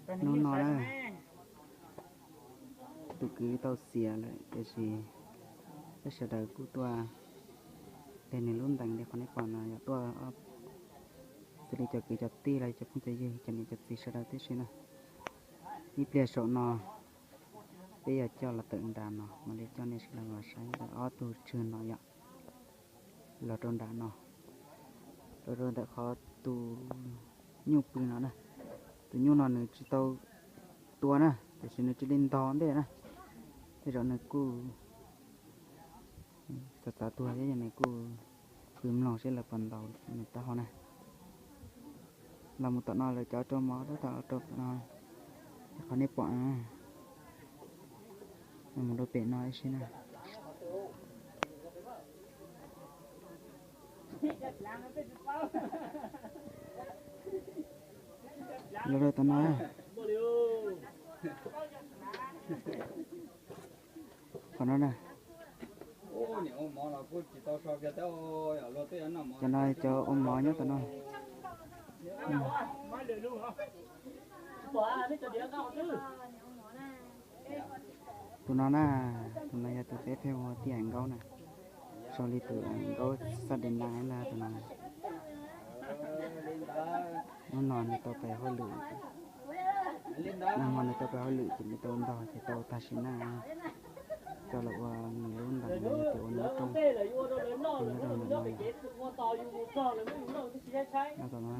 Hnub no na, tus kwv tau xiam lawm tiam sis peb sawv daws kuj tuaj de nws lub ntees li qhov nej pom no yog tuaj xws li cov kwv cov tij los cov phooj cov ywg cov niam cov txiv sawv daws tib si na. Ib pliag saum no peb yog coj los tawm nram no mam li coj nej sawv daws los saib ntawm ob tug tswv no yom. Los rau nram no, los rau ntawm qhov tus nyuj pw no na. Tus nyuj no nws tsis tau tua na, tiam sis nws cia li ntog ntej na. Tej zaum nws kuj txav txav tuag thiab, yog nws kuj pw mloog seb lawv puas ntaus nws taub hau na. Los mus tom no lawv cov rau mov tab tom rau tom no, qhov nej pom no. Los mus rau pem no ib si na. Los rau tom no, qhov no na. Cov no cov ua mov nyob tom no. Tus no na, tus no yog tus peb pheej hu ua tij Am Nkaub na, sau li tus Am Nkaub Xab Des Nas ntag tus no. Hnub no nws tau pais hauj lwm, nag hmo nws tau pais hauj lwm ces nws tau ntog ces tau tag sim neej coj los ua nws lub ntees no yog tias ua nws lub rooj, nyob rau ntawm no. Nyob tom no,